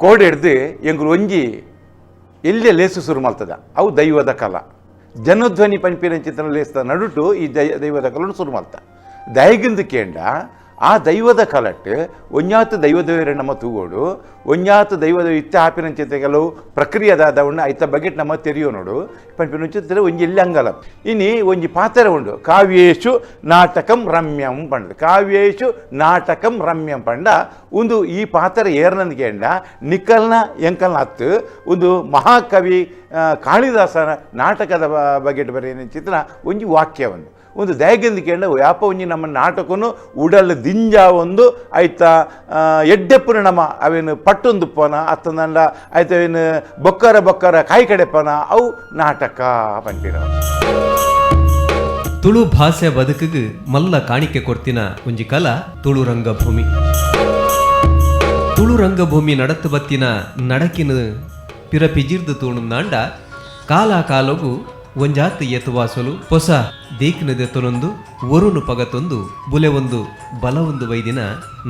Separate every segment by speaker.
Speaker 1: ಕೋಡೆಡ್ದು ಎಂಕುಲು ಒಂಜಿ ಎಲ್ಯ ಲೇಸು ಸುರು ಮಲ್ತದ. ಅವು ದೈವದ ಕಲಾ ಜನಧ್ವನಿ ಪನ್ಪಿನಂಚಿತ್ತಿನ ಲೇಸ್ದ ನಡುಟು ಈ ದೈವದ ಕಲನು ಸುರು ಮಲ್ತ. ದಯಗಿಂದು ಕೇಂಡ, ಆ ದೈವದ ಕಲಟ್ ಒಂಜಾತ್ ದೈವದೇವರ ನಮ್ಮ ತೂಗೋಡು, ಒಂಜಾತ್ ದೈವದ ಇತ್ತೆ ಆಪಿನಂಚಿತ್ತ ಕೆಲವು ಪ್ರಕ್ರಿಯೆದಾದವನ್ನ ಐತ ಬಗೆಟ್ ನಮ್ಮ ತೆರಿಯೋ ನೋಡು ಪನ್ಪಿನಂಚಿತ್ತಿನ ಒಂಜಿ ಎಲ್ಲಿ ಅಂಗಲ. ಇನಿ ಒಂಜಿ ಪಾತ್ರ ಉಂಡು, ಕಾವ್ಯೇಶು ನಾಟಕಂ ರಮ್ಯಂ ಪಂಡ. ಕಾವ್ಯೇಶು ನಾಟಕಂ ರಮ್ಯಂ ಪಂಡ ಒಂದು ಈ ಪಾತ್ರ ಏರ್ನಂದ್ ಕೇಂಡ, ನಿಕ್ಕಲ್ನ ಎಂಕಲ್ನ ಹತ್ತು ಒಂದು ಮಹಾಕವಿ ಕಾಳಿದಾಸನ ನಾಟಕದ ಬಗೆಟ್ ಬರೆಯಂಚಿತ್ತಿನ ಒಂಜಿ ವಾಕ್ಯ. ಒಂದು ಒಂದು ದಯಗಿಂದ ಕೇಂಡ, ಯಾಪ ಒಂಜಿ ನಮ್ಮ ನಾಟಕನು ಉಡಲ್ ದಿಂಜ ಒಂದು ಐತ ಎಡ್ಡೆಪ್ಪುನ ನಮ್ಮ ಅವೇನು ಪಟ್ಟೊಂದು ಪೋನ ಅತ್ತಂದಂಡ ಐತ ಅವೇನು ಬೊಕ್ಕರ ಬೊಕ್ಕರ ಕಾಯಿ ಕಡೆಪನ ಅವು ನಾಟಕ ಪನ್ಪಿನ.
Speaker 2: ತುಳು ಭಾಷೆ ಬದುಕಿಗೆ ಮಲ್ಲ ಕಾಣಿಕೆ ಕೊಡ್ತಿನ ಒಂಜಿ ಕಲ ತುಳು ರಂಗಭೂಮಿ. ತುಳು ರಂಗಭೂಮಿ ನಡತು ಬತ್ತಿನ ನಡಕಿನ ಪಿರಪಿಜಿರ್ದು ತೂಣುಂದಾಂಡ, ಕಾಲ ಕಾಲಗು ಒಂಜಾತ್ ಎತುವಾಸಲು ಹೊಸ ದೇಕಿನ ದೆತ್ತೊನೊಂದು ಒರುನು ಪಗತೊಂದು ಬುಲೆ ಒಂದು ಬಲ ಒಂದು ವೈದಿನ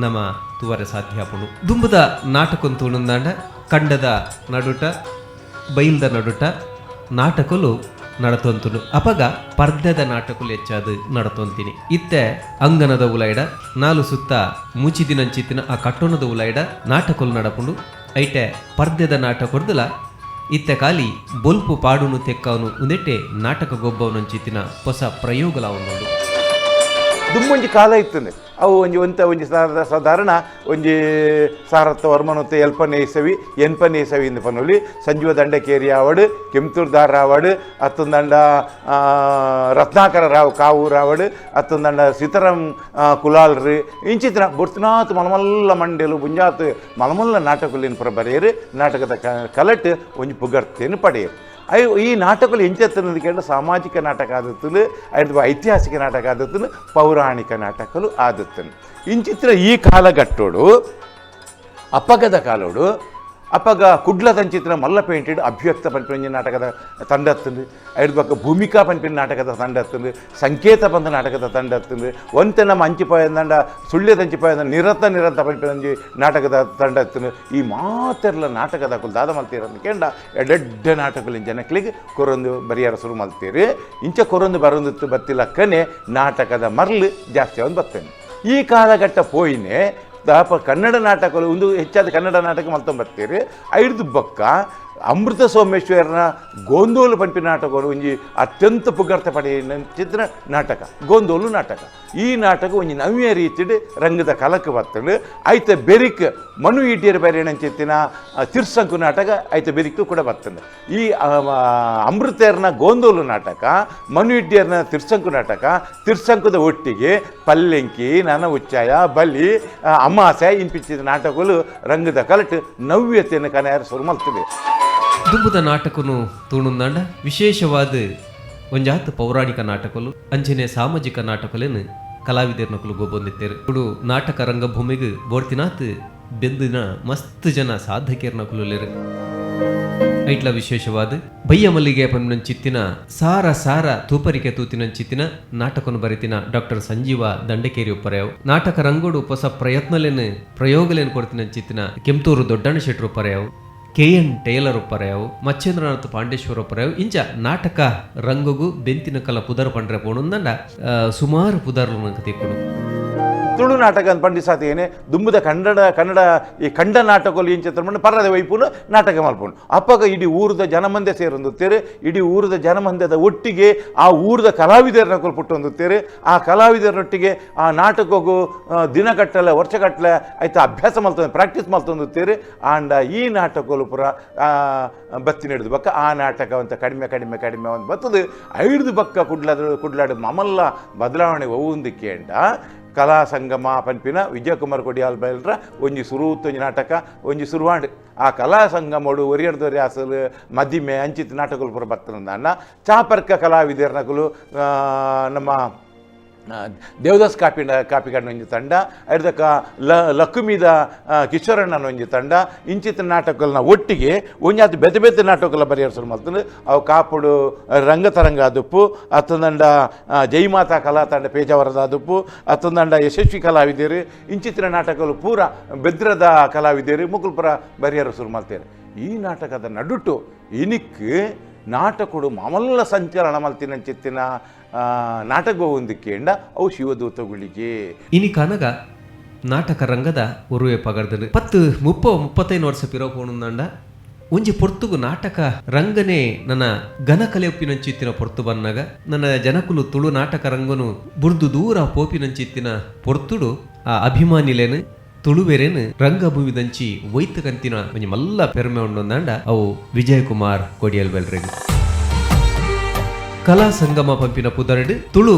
Speaker 2: ನಮ ತುವರೆ ಸಾಧ್ಯಾಪುಣು. ದುಂಬುದ ನಾಟಕೊಂದು ತೂಣುಂದಾಂಡ, ಕಂಡದ ನಡುಟ, ಬೈಲ್ದ ನಡುಟ ನಾಟಕಲು ನಡತೊಂತುನು. ಅಪಗ ಪರ್ದೆದ ನಾಟಕಲು ಹೆಚ್ಚಾದ ನಡತೊಂತೀನಿ. ಇತ್ತೆ ಅಂಗನದ ಉಲೈಡ, ನಾಲು ಸುತ್ತ ಮುಚಿದಿನಂಚಿತ್ತಿನ ಆ ಕಟ್ಟೋಣದ ಉಲೈಡ ನಾಟಕಲು ನಡಪುಂಡು. ಐಟೆ ಪರ್ದೆದ ನಾಟಕೊಡ್ದಲ ಇತ್ತೆ ಖಾಲಿ ಬೊಲ್ಪು ಪಾಡುನು ತೆಕ್ಕವನು ಉಂದೆಟ್ಟೆ ನಾಟಕ ಗೊಬ್ಬವನಂಚಿತ್ತಿನ ಹೊಸ ಪ್ರಯೋಗಲ ಒಂದುಂಡು.
Speaker 1: ದುಂಬೊಂಜಿ ಕಾಲ ಇತ್ತಂದೆ, ಅವು ಒಂಜಿ ಒಂತ ಒಂಜಿ ಸಾಧಾರಣ ಒಂಜಿ ಸಾರತ್ತ ವರ್ಮನೊತ್ತೆ ಎಲ್ಪನೇ ಇಸವಿ, ಎನ್ಪನೇ ಇಸವಿ ಇಂದ ಪನೊಲಿ. ಸಂಜೀವ ದಂಡಕೇರಿ ಆವಡ್, ಕೆಂತೂರ್ದಾರ್ ಆವಡ್, ಅತ್ತಂದಂಡ ರತ್ನಾಕರ ರಾವ್ ಕಾವೂರ್ ಆವಡ್, ಅತ್ತಂದಂಡ ಸೀತಾರಾಮ್ ಕುಲಾಲ್ರಿ, ಇಂಚಿತ್ತಿನ ಬೊರ್ತಿನಾತ್ ಮಲಮಲ್ಲ ಮಂಡೆಲು ಬುಂಜಾತ್ ಮಲಮಲ್ಲ ನಾಟಕಲಿನ ಪುರ ಬರೆಯರು. ನಾಟಕದ ಕಲಟ್ ಒಂಜಿ ಪುಗರ್ತೆಯನ್ನು ಪಡೆಯರು. ಅಯ್ಯೋ, ಈ ನಾಟಕలు ಎಂಚೆತ್ತನದು ಕೇಂದ್ರ ಸಾಮಾಜಿಕ ನಾಟಕ ಆದತ್ತಲು, ಐದು ಐತಿಹಾಸಿಕ ನಾಟಕ ಆದತ್ತನು, ಪೌರಾಣಿಕ ನಾಟಕలు ಆದತ್ತನು. ಇಂಚಿತ್ರ ಈ ಕಾಲಘಟ್ಟೋಡು, ಅಪ್ಪಗದ ಕಾಲೋಡು, ಅಪ್ಪಗ ಕುಡ್ಲ ತಂಚಿತ್ರ ಮಲ್ಲ ಪೇಂಟೆಡ್ ಅಭ್ಯಕ್ತ ಪನ್ಪಿನ ನಾಟಕದ ತಂಡ ಹತ್ತಂದು, ಐದು ಪಕ್ಕ ಭೂಮಿಕಾ ಪನ್ಪಿನ ನಾಟಕದ ತಂಡ ಹತ್ತಂದು, ಸಂಕೇತ ಪಂದ ನಾಟಕದ ತಂಡ ಹತ್ತಂದು, ಒಂತೆ ನಮ್ಮ ಅಂಚಿಪಾಯಂದಂಡ ಸುಳ್ಯ ತಂಚಿಪಾಯಂದ ನಿರತ ನಿರತ ಪನ್ಪಿನ ಒಂಜಿ ನಾಟಕದ ತಂಡ ಹತ್ತಂದು. ಈ ಮಾತೆರ್ಲ ನಾಟಕದ ಕುಲ್ ದಾದ ಮಲ್ತೀರ ಅಂತ ಕೇಂಡ, ಎಡೆಡ್ಡೆ ನಾಟಕಲಿನ ಜನಕ್ಲಿಗೆ ಕೊರೊಂದು ಬರಿಯಾರ ಶುರು ಮಲ್ತೀರಿ. ಇಂಚ ಕೊರೊಂದು ಬರೊಂದಿತ್ತು ಬತ್ತಿಲಕ್ಕನೆ ನಾಟಕದ ಮರ್ಲು ಜಾಸ್ತಿ ಒಂದು ಬರ್ತೇನೆ. ಈ ಕಾಲಘಟ್ಟ ಪೋಯಿನೆ ದಾಪ ಕನ್ನಡ ನಾಟಕಗಳು ಒಂದು ಹೆಚ್ಚಾದ ಕನ್ನಡ ನಾಟಕ ಮಲ್ತೊಂಬತ್ತೀರಿ. ಐದು ಬೊಕ್ಕ ಅಮೃತ ಸೋಮೇಶ್ವರನ ಗೋಂದೋಲು ಪನ್ಪಿ ನಾಟಕಗಳು ಒಂಜಿ ಅತ್ಯಂತ ಪುಗರ್ತೆ ಪಡೆಯಿನ ಚಿತ್ರ ನಾಟಕ ಗೋಂದೋಲು ನಾಟಕ. ಈ ನಾಟಕ ಒಂಜಿ ನವ್ಯ ರೀತಿಡ್ ರಂಗದ ಕಲಕ ಬತ್ತಳು. ಐತ ಬೆರಿಕ್ ಮನು ಈಟಿಯರ ಬರೆಯಣಂಚಿತ್ತಿನ ತಿರ್ಸಂಕು ನಾಟಕ ಐತ ಬೆರಿಕ್ ಕೂಡ ಬರ್ತದೆ. ಈ ಅಮೃತೇರ್ನ ಗೋಂದೋಲು ನಾಟಕ, ಮನು ಇಡ್ಡಿಯರ್ನ ತಿರ್ಸಂಕು ನಾಟಕ, ತಿರ್ಸಂಕುದ ಒಟ್ಟಿಗೆ ಪಲ್ಲೆಂಕಿ, ನನ ಉಚ್ಚಾಯ, ಬಲಿ, ಅಮಾಸೆ ಇಂಪಿಚ್ಚಿದ ನಾಟಕಗಳು ರಂಗದ ಕಲಟ್ ನವ್ಯತೆಯನ್ನು ಕನೆಯರ ಶುರು ಮಲ್ತದೆ.
Speaker 2: ದುಂಬುದ ನಾಟಕನು ತೂಣುಂದಾಂಡ, ವಿಶೇಷವಾದ ಒಂಜಾತ್ ಪೌರಾಣಿಕ ನಾಟಕಲು ಅಂಚನೆ ಸಾಮಾಜಿಕ ನಾಟಕಲೇನು ಕಲಾವಿದರ್ನಕುಲು ಗೊಬ್ಬೊಂದಿತ್ತೇರು. ತುಳು ನಾಟಕ ರಂಗಭೂಮಿಗೆ ಬೋರ್ತಿನಾತ್ ಬೆಂದಿನ ಮಸ್ತ್ ಜನ ಸಾಧಕಿಯರ್ನಕುಲು. ಐಟ್ಲ ವಿಶೇಷವಾದ ಬಯ್ಯ ಮಲ್ಲಿಗೆ ಚಿತ್ತಿನ ಸಾರ ಸಾರ ತೂಪರಿಕೆ ತೂತಿನ ಚಿತ್ತಿನ ನಾಟಕನು ಬರಿತಿನ ಡಾಕ್ಟರ್ ಸಂಜೀವ ದಂಡಕೇರಿ ಉಪ್ಪರೆಯವು, ನಾಟಕ ರಂಗೋಡು ಹೊಸ ಪ್ರಯತ್ನಲೇನು ಪ್ರಯೋಗಲೇನು ಕೊಡ್ತಿನ ಚಿತ್ತಿನ ಕೆಂತೂರು ದೊಡ್ಡಣ್ಣ ಶೆಟ್ರು ಉಪ್ಪರೆಯವು, K N Taylor ಉಪ್ಪರೆಯವು, Machhendranath Pandeshwar ಉಪ್ಪರೆಯವು. ಇಂಚ ನಾಟಕ ರಂಗಗು ಬೆಂತಿನ ಕಲ ಪುದರ್ ಪಂಡ್ರೆ ಪೋಣುಂದಂಡ ಸುಮಾರು ಪುದರ್ಲು ನಂಗೆ ತಿಕ್ಕುಡು.
Speaker 1: ತುಳು ನಾಟಕ ಅಂತ ಪಂಡಿಸಾತಿ ಏನೇ ದುಂಬುದ ಕನ್ನಡ ಕನ್ನಡ ಈ ಕಂಡ ನಾಟಕಲು ಇಂಚ ಪಂಡ ಪರ್ರದ ವೈಪುನು ನಾಟಕ ಮಲ್ಪುಂಡು. ಅಪ್ಪಗ ಇಡೀ ಊರದ ಜನಮಂದೆ ಸೇರೊಂದುತ್ತೇರೆ. ಇಡೀ ಊರದ ಜನಮಂದೆದ ಒಟ್ಟಿಗೆ ಆ ಊರದ ಕಲಾವಿದರನ್ನ ಪುಟ್ಟೊಂದುತ್ತೇರೆ. ಆ ಕಲಾವಿದರೊಟ್ಟಿಗೆ ಆ ನಾಟಕಕ್ಕೂ ದಿನಗಟ್ಟಲೆ, ವರ್ಷಗಟ್ಟಲೆ ಆಯ್ತು ಅಭ್ಯಾಸ ಮಲ್ತೊಂದು, ಪ್ರಾಕ್ಟೀಸ್ ಮಲ್ತೊಂದುತ್ತೇರೆ. ಆಂಡ ಈ ನಾಟಕಲು ಪುರ ಬತ್ತಿ ಹಿಡಿದು ಬಕ್ಕ ಆ ನಾಟಕ ಅಂತ ಕಡಿಮೆ ಕಡಿಮೆ ಕಡಿಮೆ ಒಂದು ಬತ್ತದು. ಐದು ಬಕ್ಕ ಕುಡ್ಲದ ಕುಡ್ಲಾಡು ಮಮಲ್ಲ ಬದಲಾವಣೆ ಒವ್ವೊಂದು ಕೇಂಡ, ಕಲಾ ಸಂಗಮ ಪನ್ಪಿನ ವಿಜಯಕುಮಾರ್ ಕೊಡಿಯಾಲ್ ಬೈಲ್ರ ಒಂಜಿ ಸುರೂತ್ ಒಂಜಿ ನಾಟಕ ಒಂಜಿ ಸುರುವಾಂಡ್. ಆ ಕಲಾ ಸಂಗಮಡು ಒರಿಯರ್ದೊರಿ ಅಸಲು ಮದಿಮೆ ಅಂಚಿತ್ ನಾಟಕಲು ಪೂರ ಬರ್ತದಂದ. ಚಾಪರ್ಕ ಕಲಾವಿದರ್ನಕುಲು ನಮ್ಮ Devdas ಕಾಪಿಂಡ ಕಾಪಿಕಾಡಿನ ಒಂಜಿ ತಂಡ, ಐರ್ದಕ ಲಕ್ಕುಮಿದ ಕಿಶೋರಣ್ಣನ ಒಂಜಿ ತಂಡ, ಇಂಚಿತ್ತ ನಾಟಕಗಳನ್ನ ಒಟ್ಟಿಗೆ ಒಂಜಾತ್ ಬೇತೆ ಬೇತೆ ನಾಟಕಗಳ ಬರೆಯರ್ ಶುರು ಮಲ್ತಂದು. ಅವು ಕಾಪುಡು ರಂಗತರಂಗ ಆದುಪ್ಪು, ಅತ್ತಂದಂಡ ಜೈಮಾತಾ ಕಲಾ ತಂಡ ಪೇಜಾವರದ ಆದುಪ್ಪು, ಅತ್ತಂದಂಡ ಯಶಸ್ವಿ ಕಲಾವಿದರು, ಇಂಚಿತ್ತಿನ ನಾಟಕಗಳು ಪೂರ ಬೆದ್ರದ ಕಲಾವಿದರು ಮುಕುಲ್ ಪೂರ ಬರೆಯರು ಶುರು ಮಲ್ತೇರು. ಈ ನಾಟಕದ ನಡುಟು ಇನಿಕ್ ನಾಟಕಡು ಮಾಮಲ್ಲ ಸಂಚಲನ ಮಲ್ತಿನಂಚಿತ್ತಿನ ನಾಟಕ ಒಂದಕ್ಕೇಂಡ ಅವು ಶಿವದೂತಗಳಿಗೆ.
Speaker 2: ಇನಿ ಕನಗ ನಾಟಕ ರಂಗದ ಒರುವೆ ಪಗರ್ದನು 10 30 35 ವರ್ಷ ಪಿರೋ ಪೋಣುಂದಂಡ ಒಂಜಿ ಪೊರ್ತುಗು ನಾಟಕ ರಂಗನೆ ನನ್ನ ಘನಕಲೆ ಒಪ್ಪಿನಂಚಿತ್ತಿನ ಪೊರ್ತು ಬನ್ನಗ ನನ್ನ ಜನಕುಲು ತುಳು ನಾಟಕ ರಂಗನು ಬುರ್ದು ದೂರ ಪೋಪಿನಂಚಿತ್ತಿನ ಪೊರ್ತುಡು ಆ ಅಭಿಮಾನಿಲೇನು ತುಳುವೆರೇನು ರಂಗಭೂಮಿದಂಚಿ ವೈತಕಂತಿನ ಒಂಜಿ ಮಲ್ಲ ಪೆರ್ಮೆ ಉಂಡೊಂದಾಂಡ ಅವು ವಿಜಯಕುಮಾರ್ ಕೊಡಿಯಲ್ ಬೆಲ್ರೆಗ್. ಕಲಾ ಸಂಗಮ ಪಂಪಿನ ಪುದರ್ಡ್ ತುಳು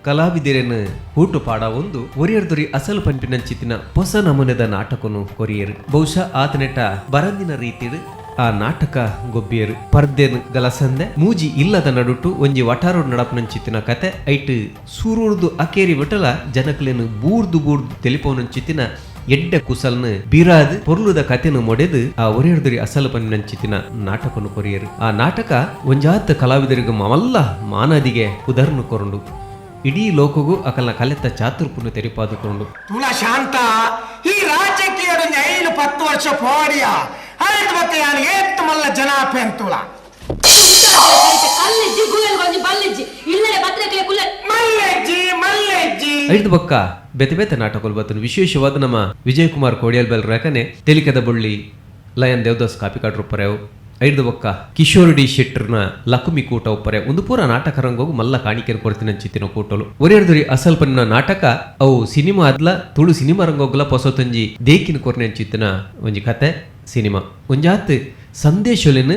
Speaker 2: ಕಲಾವಿದರೆನ್ ಹೂಟು ಪಾಡ ಒಂದು ಒರಿಯರ್ದೊರಿ ಅಸಲು ಪಂಪಿನಂಚಿತ್ತಿನ ಪೊಸ ನಮೂನೆದ ನಾಟಕನು ಕೊರಿಯರು. ಬಹುಶಃ ಆತನೆಟ ಬರಂದಿನ ರೀತಿಡ್ ಆ ನಾಟಕ ಗೊಬ್ಬಿಯರು. ಪರ್ದೆನ್ ಗಲಸಂದೆ ಮೂಜಿ ಇಲ್ಲದ ನಡುಟು ಒಂಜಿ ವಟಾರೋಡ್ ನಡಪನಂಚಿತ್ತಿನ ಕತೆ, ಐಟ್ ಸೂರೂರ್ದು ಅಕೇರಿ ಬಟಲ ಜನಕ್ಲೆನ್ ಬೂರ್ದು ಬೂರ್ದು ತೆಲಿಪೋನಂಚಿತ್ತಿನ ಎಡ್ಡೆ ಕುಸಲ್ನ ಬಿರಾದ್ ಪೊರ್ಲುದ ಕತೆನು ಮೊಡೆದು ಆ ಒರೆಯರ್ದೊರಿ ಅಸಲು ಪನ್ನಿನಂಚಿತ್ತಿನ ನಾಟಕನು ಕೊರಿಯರು. ಆ ನಾಟಕ ಒಂಜಾತ್ ಕಲಾವಿದರಿಗೆ ಮಲ್ಲ ಮಾನದಿಗೆ ಪುದರ್ನು ಕೊರಂಡು, ಇಡೀ ಲೋಕಗೂ ಅಕಲ್ನ ಕಲೆತ್ತ ಚಾತುರ್ಪುನು ತೆರಿಪಾದುಕೊಂಡು.
Speaker 3: ತುಳ ಶಾಂತ, ಈ ರಾಜಕೀಯ 5-10 ವರ್ಷ ಪೋಡಿಯ ಐದು ಬತ್ತೆ ಯಾನು ಏತ್ತು ಮಲ್ಲ ಜನ ತುಳ.
Speaker 4: ಕಲ್ಲೆಜ್ಜಿ ಗುವೆಲ್ ಒಂಜಿ ಬಲ್ಲೆಜ್ಜಿ ಇಲ್ಲರೆ ಪತ್ರಿಕೆ ಕುಲ್ಲ.
Speaker 3: ಮಲ್ಲೆಜ್ಜಿ ಮಲ್ಲೆಜ್ಜಿ.
Speaker 2: ಐದು ಬೊಕ್ಕ ಬೇತೆ ಬೇತೆ ನಾಟಕಗಳು ಬತ್ತನು. ವಿಶೇಷವಾದ ನಮ್ಮ ವಿಜಯಕುಮಾರ್ ಕೋಡಿಯಲ್ ಬೆಲ್ ರೇಖನೆ ತೆಲಿಕದ ಬೊಳ್ಳಿ ಲಯನ್ ದೇವದಾಸ್ ಕಾಪಿಕಾಡ್ರು ಪರೆವು, ಐದು ಬೊಕ್ಕ ಕಿಶೋರ್ ಡಿ ಶೆಟ್ಟರ್ನ ಲಕುಮಿ ಕೂಟ ಒಪ್ಪರೆ, ಒಂದು ಪೂರ ನಾಟಕ ರಂಗೋಗು ಮಲ್ಲ ಕಾಣಿಕೆಯನ್ನು ಕೊಡ್ತಿನ ಚಿತ್ತಿನ ಕೂಟಲು. ಒರೆಯರ್ದುರಿ ಅಸಲ್ ಪನ್ನ ನಾಟಕ ಅವು ಸಿನಿಮಾ ಅದ್ಲ ತುಳು ಸಿನಿಮಾ ರಂಗೋಗ್ಲ ಪೊಸತೊಂಜಿ ದೇಕಿನ ಕೊರ್ನೆ ಚಿತ್ತಿನ ಒಂಜಿ ಕತೆ ಸಿನಿಮಾ ಒಂಜಾತ್ ಸಂದೇಶಲಿನ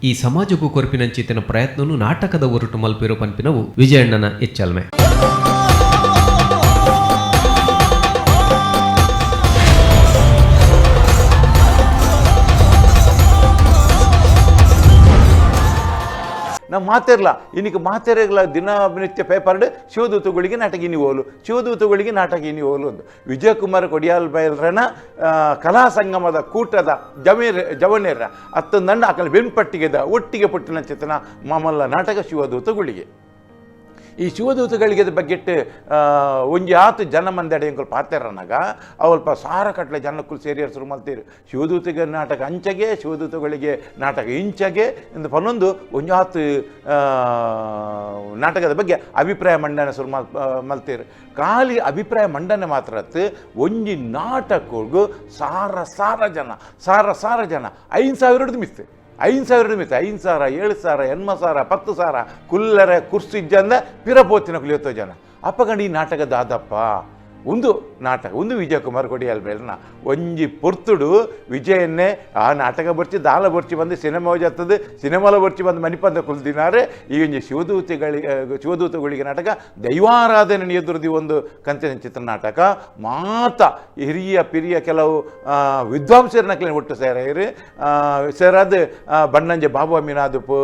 Speaker 2: ಈ ಸಮಾಜಕ್ಕೂ ಕೊರ್ಪಿನಂಚಿತ್ತಿನ ಪ್ರಯತ್ನನು ನಾಟಕದ ಒರಟು ಮಲ್ಪಿರೋ ಪನ್ಪಿನವು ವಿಜಯಣ್ಣನ ಎಚ್ಚಲ್ಮೆ.
Speaker 1: ನಮ್ಮ ಮಾತಿರ್ಲ ಇನ್ನಿಗೆ ಮಾತೆರೆಗ್ಲ ದಿನ ನಿತ್ಯ ಪೇಪರ್ಡ್ ಶಿವದೂತಗಳಿಗೆ ನಾಟಕ ಇನಿ ಹೋಲು, ಶಿವದೂತಗಳಿಗೆ ನಾಟಕ ಇನಿ ಹೋಲು ಒಂದು ವಿಜಯಕುಮಾರ್ ಕೊಡಿಯಾಲ್ ಬೈಲ್ರನ ಕಲಾ ಸಂಗಮದ ಕೂಟದ ಜವನೇರ ಅತ್ತಂದಂಡ ಅಕಲ ಬೆನ್ಪಟ್ಟಿಗೆದ ಒಟ್ಟಿಗೆ ಪುಟ್ಟಿನ ಚೇತನ ಮಾಮಲ್ಲ ನಾಟಕ ಶಿವದೂತಗಳಿಗೆ. ಈ ಶಿವದೂತಗಳಿಗೆ ಬಗ್ಗೆಟ್ಟು ಒಂಜಿ ಆತು ಜನ ಮಂದಡೆ ಎಂಕುಲು ಪಾತೆರನಾಗ ಅವಲ್ಪ ಸಾರ ಕಟ್ಲೆ ಜನಕ್ಕೂ ಸೇರಿ ಶುರು ಮಲ್ತೀರು. ಶಿವದೂತಿಗೆ ನಾಟಕ ಅಂಚಗೆ, ಶಿವದೂತಗಳಿಗೆ ನಾಟಕ ಇಂಚಗೆ ಎಂದು ಪನ್ನೊಂದು ಒಂಜಿ ಆತು ನಾಟಕದ ಬಗ್ಗೆ ಅಭಿಪ್ರಾಯ ಮಂಡನೆ ಶುರು ಮಲ್ತೀರು. ಖಾಲಿ ಅಭಿಪ್ರಾಯ ಮಂಡನೆ ಮಾತ್ರ ಅತ್ತು ಒಂಜಿ ನಾಟಕಗೂ ಸಾರ ಸಾರ ಜನ, ಸಾರ ಸಾರ ಜನ, 5,000 ಮಿಸ್ತು, 5,000 ಮಿತ್ತು, 5,000, 7,000, 8,000, 10,000 ಕುಲ್ಲರೆ ಕುರ್ಸಿ ಇಜ್ಜಂದ ಪಿರಪೋತಿನ ಕುಲಿಯತ್ತೋ ಜನ. ಅಪ್ಪಗಂಡು ಈ ನಾಟಕ ದಾದಪ್ಪ ಒಂದು ನಾಟಕ ಒಂದು ವಿಜಯಕುಮಾರ್ ಕೊಡಿಯಲ್ ಬೇಲ್ನ ಒಂಜಿ ಪೊರ್ತುಡು ವಿಜಯನ್ನೇ ಆ ನಾಟಕ ಬರ್ಚಿ ದಾಲ ಬರ್ಚಿ ಬಂದು ಸಿನಿಮಾ ಹೋಜತ್ತದು, ಸಿನಿಮಾಲ ಬರ್ಚಿ ಬಂದು ಮನಿಪಂದ ಕುಲ್ದಿನಾರೆ. ಈ ಒಂಜಿ ಶಿವದೂತಗಳಿಗೆ ನಾಟಕ ದೈವಾರಾಧನೆ ಎದುರುದಿ ಒಂದು ಕಂಚಿನ ಚಿತ್ರ ನಾಟಕ ಮಾತ ಹಿರಿಯ ಪಿರಿಯ ಕೆಲವು ವಿದ್ವಾಂಸರನ್ನ ಒಟ್ಟು ಸೇರಾಯಿರು ಸೇರಾದ ಬಣ್ಣಂಜೆ ಬಾಬು ಅಮೀನಾದುಪ್ಪು,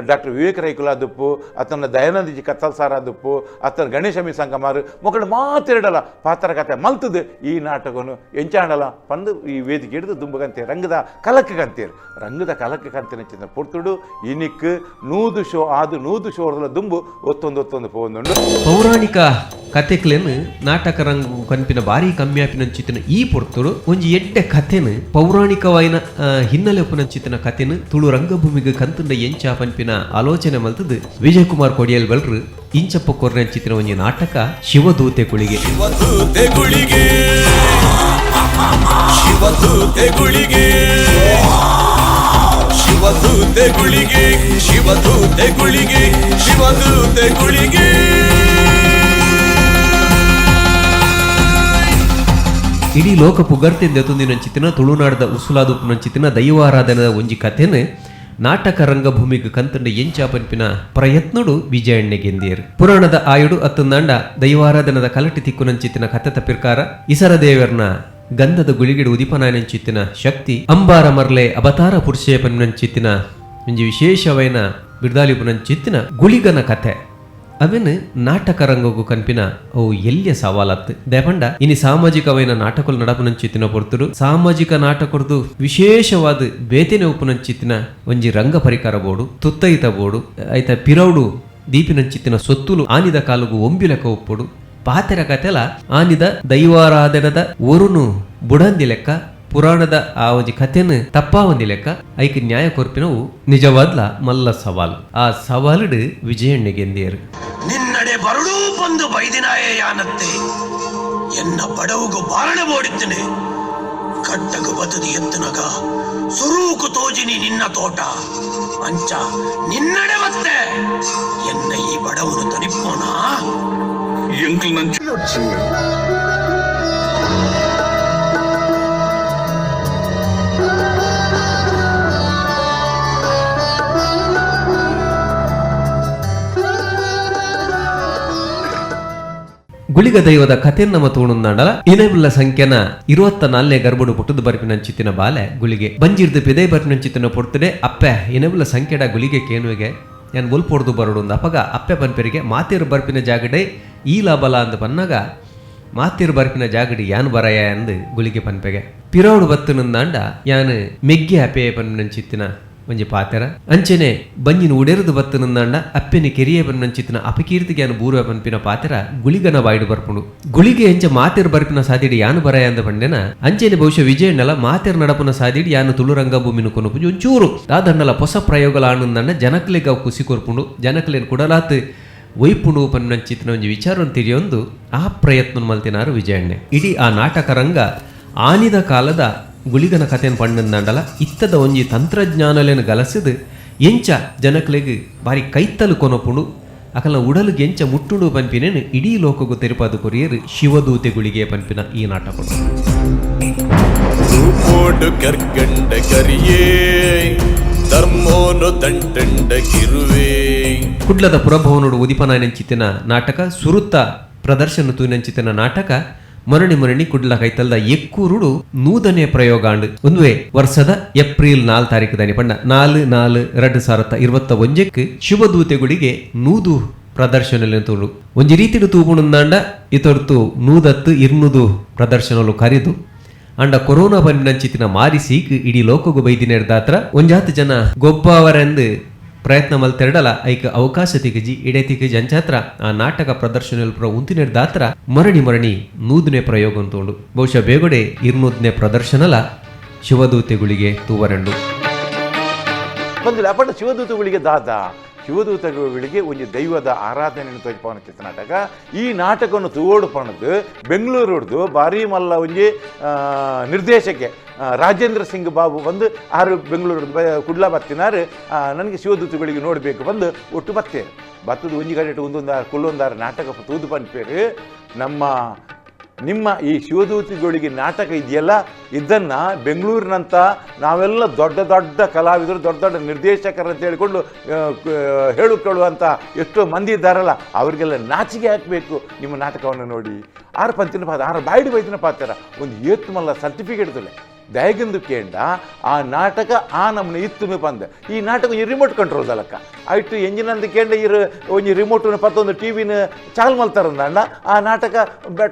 Speaker 1: ಡಾಕ್ಟರ್ ವಿವೇಕ ರೈಕುಲಾದುಪ್ಪು, ಆತನ ದಯಾನಂದ ಜಿ ಕತ್ತಲ್ ಸಾರಾದುಪ್ಪು, ಆತನ ಗಣೇಶ ಮಿ ಸಂಗಮಾರು ಮೊಕ್ಕಳು ಮಾತಿರಡಲ್ಲ ಪಾತ್ರ ಕತೆ ಮಲ್ತದು ಈ ನಾಟಕನು ಎಂಚಾಂಡಲ ಪಂದು ಈ ವೇದಿಕೆ ಹಿಡಿದು ದುಂಬಗಂತೆ ರಂಗದ ಕಲಕ್ಕಂತೀರು ರಂಗದ ಕಲಕ್ಕ ಕಂತಿನ ಚಿಂತ ಪೊರ್ತುಡು ಇನಿಕ್ 100 ಶೋ ಆದು 100 ಶೋರ್ದಲ ದುಂಬು ಒತ್ತೊಂದು ಒತ್ತೊಂದು ಪೋಂದುಂಡು.
Speaker 2: ಪೌರಾಣಿಕ ಕತೆಕ್ಲೆನ್ ನಾಟಕ ರಂಗು ಕನ್ಪಿನ ಭಾರಿ ಕಮ್ಯಾಪಿನಂಚಿತ್ತಿನ ಈ ಪೊರ್ತುಡು ಒಂಜಿ ಎಡ್ಡೆ ಕಥೆನು ಪೌರಾಣಿಕವಾಯಿನ ಹಿನ್ನೆಲೆ ಉಪ್ಪುನಂಚಿತ್ತಿನ ಕಥೆನು ತುಳು ರಂಗಭೂಮಿಗೆ ಕಂತುಂಡ ಎಂಚ ಪನ್ಪಿನ ಆಲೋಚನೆ ಮಲ್ತದು ವಿಜಯಕುಮಾರ್ ಕೊಡಿಯಲ್ ಬಲ್ರು ಇಂಚಪ್ಪ ಕೊರ್ನಂಚಿತ್ತಿನ ಒಂಜಿ ನಾಟಕ ಶಿವದೂತೆ ಕುಳಿಗೆ.
Speaker 5: ಶಿವದೂತೆ ಗುಳಿಗೆ, ಶಿವದೂತೆ ಗುಳಿಗೆ, ಶಿವದೂತೆ ಗುಳಿಗೆ, ಶಿವದೂತೆ ಗುಳಿಗೆ, ಶಿವದೂತೆ ಗುಳಿಗೆ.
Speaker 2: ಇಡೀ ಲೋಕ ಪುಗರ್ತೆಂದ ಎತ್ತುಂದಿನಂಚಿತ್ತಿನ ತುಳುನಾಡದ ಉಸುಲಾದುಪ್ಪುನಂಚಿತ್ತಿನ ದೈವಾರಾಧನದ ಒಂಜಿ ಕಥೆನು ನಾಟಕ ರಂಗಭೂಮಿಗೆ ಕಂತಂಡ ಎಂಚ ಪನ್ಪಿನ ಪ್ರಯತ್ನಡು ವಿಜಯಣ್ಣೆ ಗೆಂದಿಯರು. ಪುರಾಣದ ಆಯುಡು ಅತ್ತಂದಾಂಡ ದೈವಾರಾಧನದ ಕಲಟಿ ತಿಕ್ಕುನಂಚಿತ್ತಿನ ಕಥೆತ ಪಿರ್ಕಾರ ಇಸರದೇವರ್ನ ಗಂಧದ ಗುಳಿಗಿಡು ಉದಿಪನಾಯನಂಚಿತ್ತಿನ ಶಕ್ತಿ ಅಂಬಾರ ಮರ್ಲೆ ಅವತಾರ ಪುರುಷೇ ಪನ್ಪಿನಂಚಿತ್ತಿನ ಒಂಜಿ ವಿಶೇಷವೈನ ಬಿರ್ದಾಲಿಪುನಂಚಿತ್ತಿನ ಗುಳಿಗನ ಕಥೆ. ಅವೆನ್ ನಾಟಕ ರಂಗಗು ಕನ್ಪಿನ ಅವು ಎಲ್ಲಿಯ ಸವಾಲತ್ತು ದೇಪಂಡ ಇನಿ ಸಾಮಾಜಿಕವೈನ ನಾಟಕలు ನಡಪುನಂಚಿತ್ತಿನ ಪೊರ್ತುಡು ಸಾಮಾಜಿಕ ನಾಟಕರ್ದು ವಿಶೇಷವಾದ ಬೇತೆನೆ ಉಪ್ಪುನಂಚಿತ್ತಿನ ಒಂಜಿ ರಂಗ ಪರಿಕಾರ ಬೋಡು ತುತ್ತೈತ ಬೋಡು ಐತ ಪಿರೌಡು ದೀಪಿನಂಚಿತ್ತಿನ ಸೊತ್ತುಲು ಆನಿದ ಕಾಲುಗು ಒಂಬಿಲಕ ಉಪ್ಪುಡು ಪಾತೆರ ಕತೆಲ ಆನಿದ ದೈವಾರಾಧನದ ಒರುನು ಬುಡಂದಿ ಲೆಕ್ಕ ಪುರಾಣದ ಆ ಒಂಜಿ ಕಥೆನು ತಪ್ಪಾವಂದಿ ಲೆಕ್ಕ ಐಕ್ ನ್ಯಾಯ ಕೊರ್ಪಿನವು ನಿಜವಾದ್ಲ ಮಲ್ಲ ಸವಾಲು. ಆ ಸವಾಲುಡು ವಿಜಯಣ್ಣೆ ಗೆಂದಿಯರು.
Speaker 6: ನಿನ್ನಡೆ ಬರಡೂ ಬಂದು ಬೈದಿನಾಯೇ ಯಾನತ್ತೆ ಎನ್ನ ಬಡವುಗು ಬಾರಣ ಬೋಡಿದ್ದೇನೆ ಕಟ್ಟಗು ಬತದಿ ಎತ್ತನಗ ಸುರೂಕು ತೋಜಿನಿ ನಿನ್ನ ತೋಟ ಅಂಚ ನಿನ್ನಡೆ ಮತ್ತೆ ಎನ್ನ ಈ ಬಡವನು ತನಿಪ್ಪೋನಾ.
Speaker 2: ಗುಳಿಗ ದೈವದ ಕಥೆನ್ ನಮ್ಮ ತೋಣುಂದಾಂಡಲ ಇನವುಲ್ಲ ಸಂಖ್ಯೆನ 24ನೇ ಗರ್ಭಡು ಪುಟ್ಟದ ಬರ್ಪಿನಂಚಿತ್ತಿನ ಬಾಲೆ ಗುಳಿಗೆ ಬಂಜಿರ್ದು ಪಿದೈ ಬರ್ಪಿನಂಚಿತ್ತಿನ ಪೊರ್ತುಡೆ ಅಪ್ಪೆ ಇನವುಲ್ಲ ಸಂಖ್ಯೆಡ ಗುಳಿಗೆ ಕೇನುವೆಗೆ ಯಾನ್ ಒಲ್ಪೊಡ್ದು ಬರಡು ಅಂದ ಅಪಗ ಅಪ್ಪೆ ಪನ್ಪೆರಿಗೆ ಮಾತೇರು ಬರ್ಪಿನ ಜಾಗಡೆ ಈ ಲಾಬಲ ಅಂದ ಪನ್ನಾಗ ಮಾತೇರು ಬರ್ಪಿನ ಜಾಗಡಿ ಯಾನ್ ಬರಯ ಅಂದು ಗುಳಿಗೆ ಪನ್ಪೆಗೆ ಪಿರೌಡು ಬತ್ತುನಂದಾಂಡ ಯಾನ್ ಮೆಗ್ಗಿ ಅಪ್ಪೆ ಪನ್ಪಿನಂಚಿತ್ತಿನ ಒಂಜಿ ಪಾತೆರ ಅಂಚನೆ ಬಂಜಿನ ಉಡೆರದು ಬತ್ತನಂದಾಂಡ ಅಪ್ಪೆನ ಕೆರಿಯ ಪನ್ಪಂಚಿತ್ತಿನ ಅಪಕೀರ್ತಿಗೆ ಯಾನು ಬೂರುವ ಪನ್ಪಿನ ಪಾತೆರ ಗುಳಿಗನ ಬಾಯ್ಡು ಬರ್ಪುಂಡು. ಗುಳಿಗೆ ಎಂಚ ಮಾತೆರು ಬರ್ಪಿನ ಸಾದಿಡಿ ಯಾನು ಬರಯ ಅಂದ ಪಂಡೆನ ಅಂಚನೆ ಬಹುಶಃ ವಿಜಯಣ್ಣಲ ಮಾತೆರು ನಡಪುನ ಸಾದಿಡಿ ಯಾನು ತುಳು ರಂಗಭೂಮಿನ ಕೊನಪುಂಜು ಒಂಚೂರು ದಾದಣ್ಣಲ ಹೊಸ ಪ್ರಯೋಗಲ ಆನಂದಣ್ಣ ಜನಕ್ಲೆಗ್ ಅವು ಖುಷಿ ಕೊರ್ಪುಂಡು ಜನಕ್ಲೇನ್ ಕುಡಲಾತ್ ವೈಪುಂಡು ಪನ್ಪಂಚಿತ್ತಿನ ಒಂಜಿ ವಿಚಾರವನ್ನು ತಿಳಿಯೊಂದು ಆ ಪ್ರಯತ್ನ ಮಲ್ತಿನಾರು ವಿಜಯಣ್ಣೆ. ಇಡೀ ಆ ನಾಟಕ ರಂಗ ಆನಿದ ಕಾಲದ ಗುಳಿಗನ ಕಥೆಯನ್ನು ಪಂಡಂದಾಂಡಲ ಇತ್ತದ ಒಂಜಿ ತಂತ್ರಜ್ಞಾನಲೇನು ಗಲಸಿದು ಎಂಚ ಜನಕ್ಲೆಗ್ ಬಾರಿ ಕೈತಲು ಕೊನಪುಂಡು ಅಕಲ ಉಡಲುಗೆ ಎಂಚ ಮುಟ್ಟುಂಡು ಪನ್ಪಿನೇನು ಇಡೀ ಲೋಕಗು ತೆರಿಪಾದು ಕೊರಿಯರು ಶಿವದೂತೆ ಗುಳಿಗೆ ಪನ್ಪಿನ ಈ ನಾಟಕ.
Speaker 5: ತೂಪೋಡು ಕರ್ಗಂಡ ಕರಿಯೇ ಧರ್ಮೋನು ದಂಟಂಡ ಕಿರುವೇ.
Speaker 2: ಕುಡ್ಲದ ಪುರಭವನೋಡು ಉದಿಪನಾಯನಂಚಿತ್ತಿನ ನಾಟಕ ಸುರುತ್ತ ಪ್ರದರ್ಶನ ತೂನಂಚಿತ್ತಿನ ನಾಟಕ ಮರಣಿ ಮರಣಿ ಕುಡ್ಲ ಕೈತಲ್ದ ಎಕ್ಕೂರುಡು ನೂದನೇ ಪ್ರಯೋಗಾಂಡು ಒಂದುವೆ ವರ್ಷದ ಏಪ್ರಿಲ್ 4 ತಾರೀಕು ದಾನಿ ಪಂಡ 4/4/2021 ಶಿವದೂತೆಗಳಿಗೆ 100 ಪ್ರದರ್ಶನ ತೋಳು. ಒಂಜಿ ರೀತಿಡು ತೂಪುಣಂದಾಂಡ ಇತೊರ್ತು 100 200 ಪ್ರದರ್ಶನಲು ಕರಿದು ಅಂಡ ಕೊರೋನಾ ಬಂದಿನಂಚಿತ್ತಿನ ಮಾರಿ ಸೀಕ್ ಇಡೀ ಲೋಕಗು ಬೈದಿನೇರ್ದಾತ್ರ ಒಂಜಾತು ಜನ ಗೊಬ್ಬಾವರೆಂದು ಪ್ರಯತ್ನ ಮಲ್ತೆರಡಲ ಐಕ ಅವಕಾಶ ತಿಗಜಿ ಇಡೆ ತಿಗಜಿ ಅಂಚಾತ್ರ ಆ ನಾಟಕ ಪ್ರದರ್ಶನ ಪುರ ಉಂತಿನೆರ್ದಾತ್ರ ಮರಣಿ ಮರಣಿ 100ನೇ ಪ್ರಯೋಗ ಅಂತೋಂಡು. ಬಹುಶಃ ಬೇಗಡೆ 200ನೇ ಪ್ರದರ್ಶನಲ ಶಿವದೂತೆಗಳಿಗೆ ತೂವರೆಂಡು
Speaker 1: ಬಂದಿಲ್ಲ. ಅಪಂಡ ಶಿವದೂತಗಳಿಗೆ ದಾದ ಶಿವದೂತಗಳಿಗೆ ಒಂದು ದೈವದ ಆರಾಧನೆಯನ್ನು ತೋಜಿಪವನ ಚಿತ್ರ ನಾಟಕ. ಈ ನಾಟಕವನ್ನು ತೂವೋಡು ಪಣದು ಬೆಂಗಳೂರುಡ್ದು ಭಾರಿ ಮಲ್ಲ ಒಂಜಿ ನಿರ್ದೇಶಕೆ ರಾಜೇಂದ್ರ ಸಿಂಗ್ ಬಾಬು ಬಂದು ಆರು ಬೆಂಗಳೂರು ಕುಡ್ಲ ಬತ್ತಿನಾರು ನನಗೆ ಶಿವದೂತಗಳಿಗೆ ನೋಡಬೇಕು ಬಂದು ಒಟ್ಟು ಬತ್ತೇರು ಬತ್ತದ ಒಂಜಿ ಕಡೆ ಒಂದೊಂದಾರು ಕುಲ್ಲೊಂದಾರು ನಾಟಕ ತೂದು ಪನ್ಪೇರು. ನಮ್ಮ ನಿಮ್ಮ ಈ ಶಿವದೂತಿಗಳಿಗೆ ನಾಟಕ ಇದೆಯಲ್ಲ, ಇದನ್ನು ಬೆಂಗಳೂರಿನಂಥ ನಾವೆಲ್ಲ ದೊಡ್ಡ ದೊಡ್ಡ ಕಲಾವಿದರು, ದೊಡ್ಡ ದೊಡ್ಡ ನಿರ್ದೇಶಕರು ಅಂತ ಹೇಳಿಕೊಂಡು ಹೇಳಿಕೊಳ್ಳುವಂಥ ಎಷ್ಟೋ ಮಂದಿ ಇದ್ದಾರಲ್ಲ, ಅವರಿಗೆಲ್ಲ ನಾಚಿಕೆ ಹಾಕಬೇಕು ನಿಮ್ಮ ನಾಟಕವನ್ನು ನೋಡಿ. ಆರು ಪಂಚಿನ ಪಾತ್ರ ಆರು ಬಾಯ್ಡು ಬೈತಿನ ಪಾತ್ರ ಒಂದು ಏತ್ತು ಮಲ್ಲ ಸರ್ಟಿಫಿಕೇಟ್ ತುಲೆ ದಯಗಿಂದು ಕೇಂಡ ಆ ನಾಟಕ ಆ ನಮ್ಮನೆ ಇತ್ತು ಪಂದ. ಈ ನಾಟಕ ಒಂಜಿ ರಿಮೋಟ್ ಕಂಟ್ರೋಲ್ ದಲಕ್ಕ ಆಯ್ತು ಎಂಜಿನ್ ಅಂದ ಕೇಂಡ ಇರು ಒಂಜಿ ರಿಮೋಟ್ ಪತ್ತೊಂದು ಟಿ ವಿನ ಚಾಲ್ ಮಲ್ತಾರಂದ ಆ ನಾಟಕ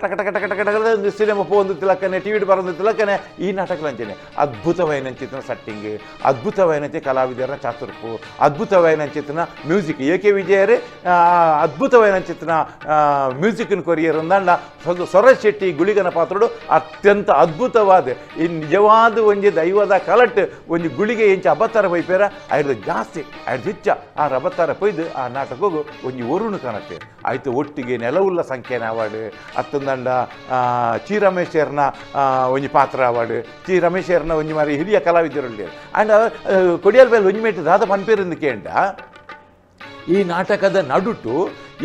Speaker 1: ಟಕ ಟಕ ಟಕ ಟಕ ಟಕ ಒಂದು ಸಿನಿಮಾ ಪೋಂದು ತಿಲಕ್ಕನೆ ಟಿ ವಿ ಬರೋದು ತಿಲಕ್ಕನೆ. ಈ ನಾಟಕ ಅಂಚನೆ ಅದ್ಭುತವೈನಂಚಿತನ ಸೆಟ್ಟಿಂಗ್, ಅದ್ಭುತವೈನಂತೆ ಕಲಾವಿದರ ಚಾತುರ್ಪು, ಅದ್ಭುತವೈನಂಚಿತನ music, A K ವಿಜಯರೇ ಅದ್ಭುತವೈನಂಚಿತನ ಮ್ಯೂಸಿಕ್ನ ಕೊರಿಯರ್ ಅಂದಂಡ ಸೊರಜ್ ಶೆಟ್ಟಿ ಗುಳಿಗನ ಪಾತ್ರಡು ಅತ್ಯಂತ ಅದ್ಭುತವಾದ ಈ ನಿಜವಾದ ಒಂಜಿ ದೈವದ ಕಲಟ್ ಒಂಜಿ ಗುಳಿಗೆ ಎಂಚ ಅಬತ್ತಾರ ಪೈಪೇರ ಐದು ಜಾಸ್ತಿ ಐದು ಹೆಚ್ಚ ಆ ರಬತ್ತಾರ ಪೊಯ್ದು ಆ ನಾಟಕಗೂ ಒಂಜಿ ಒರುಣು ಕಾಣತ್ತೆ ಆಯ್ತು. ಒಟ್ಟಿಗೆ ನೆಲವುಲ್ಲ ಸಂಖ್ಯೆನ ಅವಾರ್ಡ್ ಅತ್ತಂದಂಡ ಚಿ ರಮೇಶರ್ನ ಒಂಜಿ ಪಾತ್ರ ಅವಾರ್ಡ್, ಚಿ ರಮೇಶರ್ನ ಒಂಜಿ ಮಾರಿ ಹಿರಿಯ ಕಲಾವಿದರಲ್ಲಿ ಆ್ಯಂಡ್ ಕೊಡಿಯಲ್ ಬೇಲ್ ಒಂಜಿ ಮೇಟ್ ದಾದ ಪನ್ಪೇರಿಂದ ಕೇಂಡ ಈ ನಾಟಕದ ನಡುಟು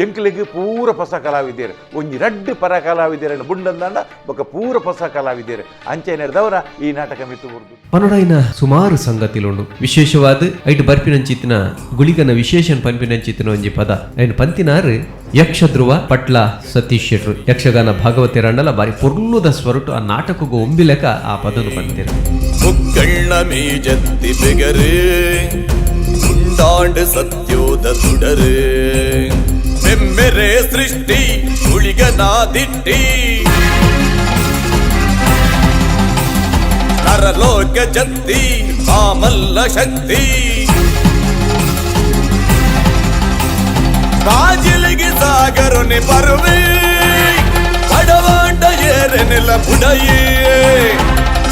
Speaker 1: ಎಂಕ್ಲಿಗೆ ಪೂರ ಹೊಸ ಕಲಾವಿದರು ಒಂಜಿ ರಡ್ಡು ಪರ ಕಲಾವಿದರನ್ನು ಬುಂಡಂದಂಡ ಬೊಕ್ಕ ಪೂರ ಹೊಸ ಕಲಾವಿದರು ಅಂಚೆ ನಡೆದವರ ಈ ನಾಟಕ ಮಿತ್ತು ಬುರ್ದು.
Speaker 2: ಪನೊಡೈನ ಸುಮಾರು ಸಂಗತಿಲುಂಡು. ವಿಶೇಷವಾದ ಐಟ್ ಬರ್ಪಿನಂಚಿತ್ತಿನ ಗುಳಿಗನ ವಿಶೇಷ ಪನ್ಪಿನಂಚಿತ್ತಿನ ಒಂಜಿ ಪದ ಐನ್ ಪಂತಿನಾರು ಯಕ್ಷಧ್ರುವ ಪಟ್ಲ ಸತೀಶ್ ಶೆಟ್ರು ಯಕ್ಷಗಾನ ಭಾಗವತಿರಂಡಲ ಬಾರಿ ಪೊರ್ಲುದ ಸ್ವರುಟು ಆ ನಾಟಕಗೂ ಒಂಬಿಲೆಕ ಆ ಪದನು ಪಂತಿರು.
Speaker 5: ಮುಕ್ಕಣ್ಣ ಮೇಜತ್ತಿ ಬೆಗರು ಉಂಡಾಂಡು ಸತ್ಯೋದ ತುಡರು ಬೆಮ್ಮೆರೆ ಸೃಷ್ಟಿ ಗುಳಿಗನಾದಿಟ್ಟಿ ನರಲೋಕ ಜತ್ತಿ ಮಾಮಲ್ಲ ಶಕ್ತಿ ಬಾಜಿಲಿಗೆ ಸಾಗರನೆ ಬರುವೆ ಬಡವಾಂಡ ಏರೆನೆಲ ಬುಡಯೇ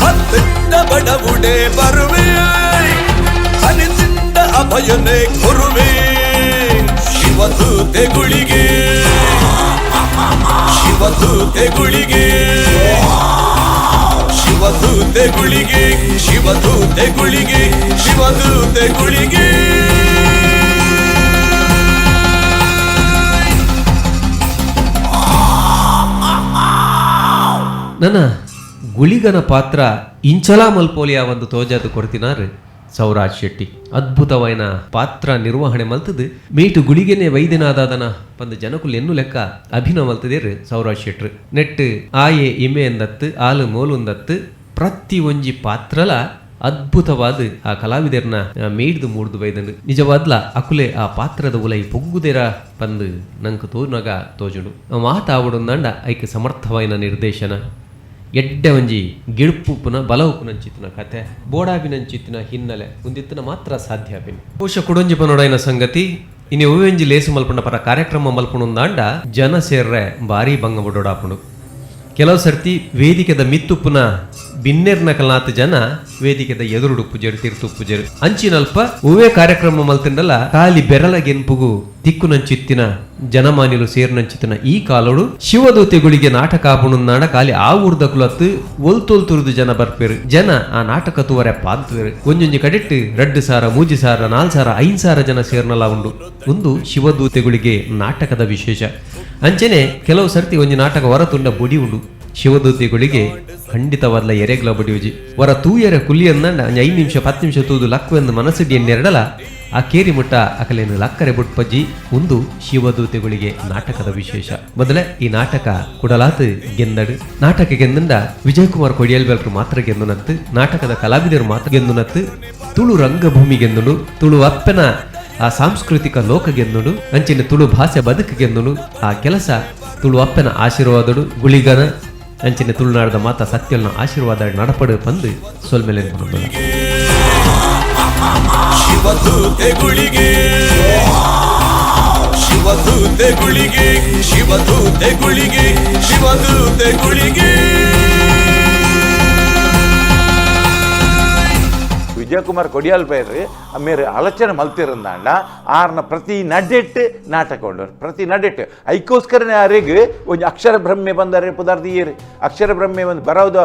Speaker 5: ಹತ್ತಿಂದ ಬಡವುಡೆ ಬರುವೆ ಹನಿತಿಂದ ಅಭಯನೆ ಕೊರುವೆ ಶಿವದೂತೆ ಗುಳಿಗೆ ಶಿವದೂತೆ ಗುಳಿಗೆ ಶಿವದೂತೆ ಗುಳಿಗೆ ಶಿವದೂತೆ ಗುಳಿಗೆ ಶಿವದೂತೆ ಗುಳಿಗೆ.
Speaker 2: ನನ್ನ ಗುಳಿಗನ ಪಾತ್ರ ಇಂಚಲಾ ಮಲ್ಪೋಲಿಯ ಒಂದು ತೋಜಾದ ಕೊಡ್ತಿನಾರು ಸೌರಾಜ್ ಶೆಟ್ಟಿ. ಅದ್ಭುತವಾಯಿನ ಪಾತ್ರ ನಿರ್ವಹಣೆ ಮಲ್ತದು ಮೇಟು ಗುಳಿಗೆನೆ ವೈದ್ಯನಾದಾದನ ಪಂದು ಜನಕುಲ್ ಎನ್ನು ಲೆಕ್ಕ ಅಭಿನವ ಮಲ್ತದೇರು ಸೌರಾಜ್ ಶೆಟ್ರು. ನೆಟ್ಟು ಆಯೆ ಇಮೆ ಎಂದತ್ತು ಆಲು ಮೋಲುಂದತ್ತು ಪ್ರತಿ ಒಂಜಿ ಪಾತ್ರಲ ಅದ್ಭುತವಾದ ಆ ಕಲಾವಿದರ್ನ ಮೇಡ್ದು ಮೂಡ್ದು ಬೈದಂಡು ನಿಜವಾದ್ಲ ಅಕುಲೆ ಆ ಪಾತ್ರದ ಉಲೈ ಪೊಗ್ಗುದೆರ ಪಂದು ನಂಕು ತೋನಗ ತೋಜುಡು ಮಾತಾವುಡುಂದಂಡ ಐಕ್ ಸಮರ್ಥವಾಯಿನ ನಿರ್ದೇಶನ ಎಡ್ಡೆ ಒಂಜಿ ಗಿಡ್ಪುಪ್ಪುನ ಬಲ ಉಪ್ಪುನಂಚಿತ್ತಿನ ಕತೆ ಬೋಡಾಬಿನಂಚಿತ್ತಿನ ಹಿನ್ನೆಲೆ ಉಂದಿತ್ತಿನ ಮಾತ್ರ ಸಾಧ್ಯ ಆಪಿನ. ಬಹುಶಃ ಕುಡೊಂಜಿ ಪನೊಡೈನ ಸಂಗತಿ ಇನಿ ಒವ್ವೆಂಜಿ ಲೇಸು ಮಲ್ಪಂಡ ಪರ ಕಾರ್ಯಕ್ರಮ ಮಲ್ಪುಣುಂದಾಂಡ ಜನ ಸೇರ್ರೆ ಭಾರಿ ಭಂಗ ಬಡೋಡಾಪುಂಡು. ಕೆಲವು ಸರ್ತಿ ವೇದಿಕೆದ ಮಿತ್ತುಪ್ಪುನ ಬಿನ್ನೆರ್ನ ಕಲ್ನಾತ್ ಜನ ವೇದಿಕೆದ ಎದುರುಡು ಪೂಜೆರು ತೀರ್ತು ಪೂಜೆರು ಅಂಚಿನಲ್ಪ ಒವ್ವೇ ಕಾರ್ಯಕ್ರಮ ಮಲ್ತಿಂಡಲ ಖಾಲಿ ಬೆರಳ ಗೆನ್ಪುಗು ತಿಕ್ಕುನಂಚಿತ್ತಿನ ಜನಮಾನ್ಯಲು ಸೇರ್ನಂಚಿತ್ತಿನ ಈ ಕಾಲೋಡು ಶಿವದೂತೆಗಳಿಗೆ ನಾಟಕ ಆಪುಣುಂದಾಂಡ ಖಾಲಿ ಆ ಊರ್ದ ಕುಲತ್ತು ಒಲ್ತೊಲ್ತುರುದು ಜನ ಬರ್ಪೇರು. ಜನ ಆ ನಾಟಕ ತೂವರೆ ಪಾಂತುವೆರು. ಒಂಜೊಂಜಿ ಕಡೆಟ್ಟು 2 ಸಾವಿರ 3 ಸಾವಿರ 4 ಸಾವಿರ 5 ಸಾವಿರ ಜನ ಸೇರ್ನಲ ಉಂಡು. ಒಂದು ಶಿವದೂತೆಗಳಿಗೆ ನಾಟಕದ ವಿಶೇಷ. ಅಂಚನೆ ಕೆಲವು ಸರ್ತಿ ಒಂಜಿ ನಾಟಕ ಹೊರತುಂಡ ಬೊಡಿ ಉಂಡು ಶಿವದೂತೆಗಳಿಗೆ ಖಂಡಿತವಾದ್ಲ ಎರೆಗ್ಲ ಬಡಿಯುಜಿ ವರ ತೂಯರ ಕುಲಿಯನ್ನ 5 ನಿಮಿಷ 10 ನಿಮಿಷ ತೂದು ಲಕ್ವೆಂದು ಮನಸ್ಸಿಡಿ ಎನ್ನೆರಡಲ ಆ ಕೇರಿ ಮುಟ್ಟ ಅಕಲೇನು ಲಕ್ಕರೆ ಬುಟ್ಪಜ್ಜಿ. ಒಂದು ಶಿವದೂತೆಗಳಿಗೆ ನಾಟಕದ ವಿಶೇಷ. ಮೊದಲೇ ಈ ನಾಟಕ ಕುಡಲಾತು ಗೆಂದಡು. ನಾಟಕ ಗೆಂದಂಡ ವಿಜಯಕುಮಾರ್ ಕೊಡಿಯಲ್ಬೆಲ್ರು ಮಾತ್ರ ಗೆಂದುನತ್ತು, ನಾಟಕದ ಕಲಾವಿದರು ಮಾತ್ರ ಗೆಂದುನತ್ತು, ತುಳು ರಂಗಭೂಮಿ ಗೆಂದುಡು, ತುಳು ಅಪ್ಪನ ಆ ಸಾಂಸ್ಕೃತಿಕ ಲೋಕ ಗೆಂದುಡು, ಅಂಚಿನ ತುಳು ಭಾಷೆ ಬದುಕು ಗೆಂದುಡು. ಆ ಕೆಲಸ ತುಳು ಅಪ್ಪನ ಆಶೀರ್ವಾದಡು ಗುಳಿಗನ ಅಂಚಿನ ತುಳುನಾಡದ ಮಾತಾ ಸತ್ಯಲ್ನ ಆಶೀರ್ವಾದ ನಡಪಡು ಬಂದು ಸೊಲ್ಮೆಲೆ.
Speaker 5: ಶಿವದೂತೆ ಗುಳಿಗೆ ಶಿವದೂತೆ ಗುಳಿಗೆ ಶಿವದೂತೆ ಗುಳಿಗೆ ಶಿವದೂತೆ ಗುಳಿಗೆ.
Speaker 1: ವಿಜಯಕುಮಾರ್ ಕೊಡಿಯಾಲ್ ಪೈರ್ರಿ ಮೇರೆ ಆಲೋಚನೆ ಮಲ್ತಿರಂದಾಂಡ ಆರ್ನ ಪ್ರತಿ ನಡೆಟ್ಟು ನಾಟಕ ಉಂಡು ಪ್ರತಿ ನಡೆಟ್ಟು ಐಕೋಸ್ಕರನೇ ಆರಿಗೆ ಒಂಜಿ ಅಕ್ಷರ ಬ್ರಹ್ಮೆ ಬಂದರೆ ಪುದಾರ್ದಿಯೇರು ಅಕ್ಷರ ಬ್ರಹ್ಮೆ ಬಂದು ಬರೋದ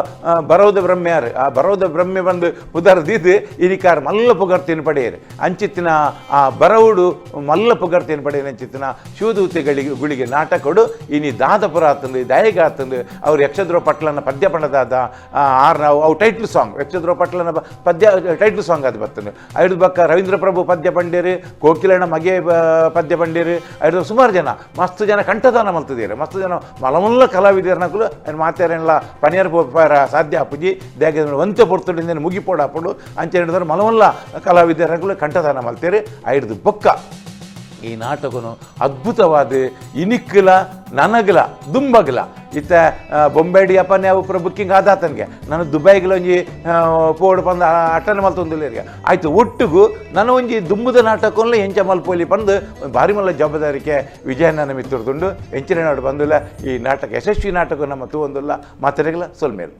Speaker 1: ಬರೋದ ಬ್ರಹ್ಮೆ ಯಾರು ಆ ಬರೋದ ಬ್ರಹ್ಮೆ ಬಂದು ಪುದಾರ್ದಿದ್ದು ಇರಿಕಾರ ಮಲ್ಲ ಪುಗರ್ತಿನ ಪಡೆಯರು ಅಂಚಿತ್ತಿನ ಆ ಬರವುಡು ಮಲ್ಲ ಪುಗರ್ತಿನ ಪಡೆಯರು ಅಂಚಿತ್ತಿನ ಶಿವದೂತೆಗಳಿಗೆ ಗುಳಿಗೆ ನಾಟಕಡು ಇನಿ ದಾದಪುರ ಆತಂದು ದಯಗಾತಂದು ಅವ್ರು ಯಕ್ಷದ್ರೋ ಪಟ್ಲನ ಪದ್ಯ ಪಣದಾದ ಆರ್ನ ಅವು ಟೈಟ್ಲ್ ಸಾಂಗ್ ಯಕ್ಷದ್ರೋ ಪಟ್ಲನ ಪದ್ಯ ಟೈಟ್ಲ್ ಸಾಂಗ್ ಅದು ಬರ್ತದೆ. ಐದು ಬಕ್ಕ ರವೀಂದ್ರ ಪ್ರಭು ಪದ್ಯ ಪಂಡೇರು, ಕೋಕಿಲಣ್ಣ ಮಗೆ ಪದ್ಯ ಪಂಡೇರು, ಐದು ಸುಮಾರು ಜನ ಮಸ್ತ್ ಜನ ಕಂಠದಾನ ಮಲ್ತಿದ್ದೀರಿ. ಮಸ್ತ್ ಜನ ಮಲಮಲ್ಲ ಕಲಾವಿದರನಕುಲು ಮಾತಾರೆಲ್ಲ ಪನಿಯರ್ ಪೋಪಾರ ಸಾಧ್ಯ ಅಪ್ಪುಜಿ ದೇಗ ಒಂತೆ ಪೊರ್ತುಡಿಂದ ಮುಗಿಪೋಡಾಪುಡು ಅಂಚೆ ಹಿಡಿದ್ರೆ ಮಲಮಲ್ಲ ಕಲಾವಿದರನಕುಲು ಕಂಠದಾನ ಮಲ್ತೇರಿ. ಐದು ಬೊಕ್ಕ ಈ ನಾಟಕನು ಅದ್ಭುತವಾದ ಇನಿಕ್ಕಲ ನನಗಲ ದುಂಬಗಲ ಇತ್ತ ಬೊಂಬೆಡಿ ಅಪ್ಪನೇ ಅವು ಬುಕ್ಕಿಂಗ್ ಆದಾತನಿಗೆ ನಾನು ದುಬೈಗ್ಲ ಒಂಜಿ ಪೋಡು ಪಂದ ಅಟ್ಟನೆ ಮಲ್ತೊಂದಿಲ್ಲ ಆಯ್ತು. ಒಟ್ಟುಗು ನಾನು ಒಂಜಿ ದುಂಬುದ ನಾಟಕನ್ಲ ಎಂಚ ಮಲ್ಪೋಲಿ ಪಂದು ಭಾರಿ ಮಲ್ಲ ಜವಾಬ್ದಾರಿಕೆ ವಿಜಯನ ಮಿತ್ರದುಂಡು ಎಂಚಿನ ನಾಡು ಬಂದಿಲ್ಲ. ಈ ನಾಟಕ ಯಶಸ್ವಿ ನಾಟಕ ನಮ್ಮ ತೂವೊಂದುಲ್ಲ ಮಾತೆರೆಗಲ ಸೊಲ್ಮೇಲು.